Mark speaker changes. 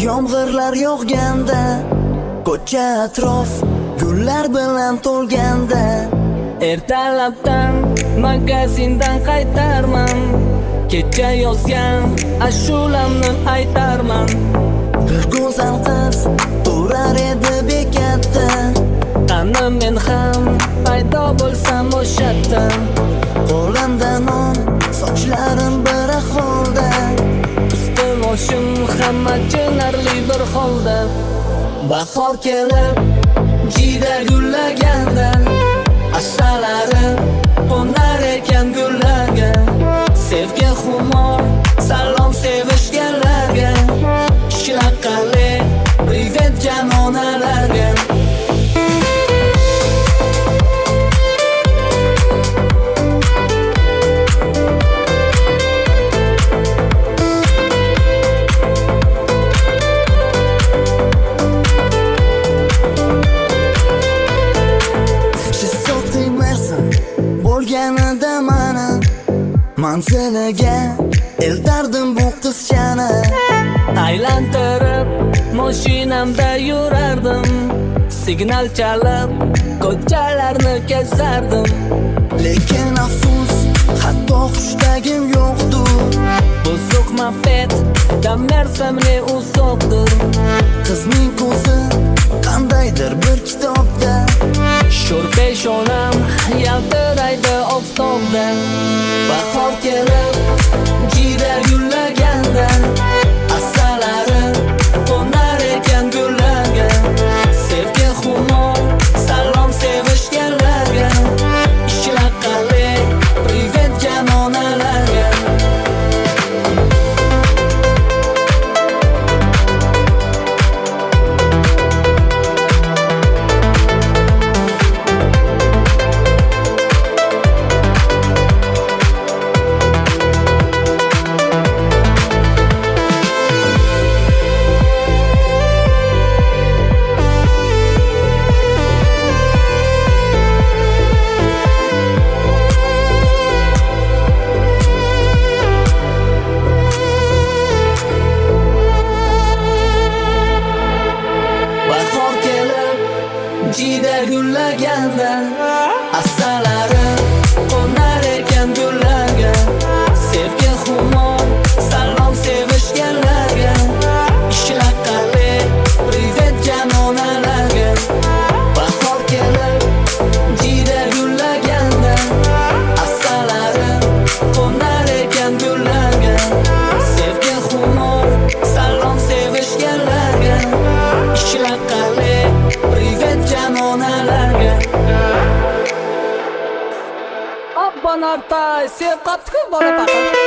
Speaker 1: Yomg'irlar yog'ganda, ko'cha atrof gullar bilan to'lganda.
Speaker 2: Ertalabdan magazindan qaytarman, kecha yozgan ashulamni aytarman.
Speaker 1: Bir go'zal qiz turar edi bekatda,
Speaker 2: qani men ham paydo bo'lsam o'shatda.
Speaker 1: Qo'limda non, sochlarim bir ahvolda,
Speaker 2: boshim hamma chinarli bir holda. Bahor kelib jiyda gullaganda, asalari qo'nar ekan gullarga. Sevgi xumor, salom sevishganlarga, ishlaqali privet janonalarga.
Speaker 1: Bo'lganida mani manziliga eltardim bu qizchani.
Speaker 2: Aylantirib mashinamda yurardim, signal chalib ko'chalarni kezardim.
Speaker 1: Lekin afsus, hatto xushtagim yo'qdir.
Speaker 2: Buzuq mafet, damersamni uzoqdir.
Speaker 1: Qizning ko'zi qandaydir bir kitobda,
Speaker 2: sho'r peshonam yaltiraydi oftobda. Bahor kelib jiyda gullaganda, asalari qo'nar ekan gullarga. Sevgi xumor, salom sevishganlarga, ishlaqali privet janonalarga. Bahor kelib jiyda gullaganda, asalari qo'nar ekan gullarga. Sevgi xumor, salom sevishganlarga, ishlaqali privet janonalarga. Bahor kelib jiyda gullaganda, asalari qo'nar ekan gullarga. Sevgi xumor, salom sevishganlarga, ishlaqali privet janonalarga. Obbo Nartay, sevib qopti-ku bola paqir.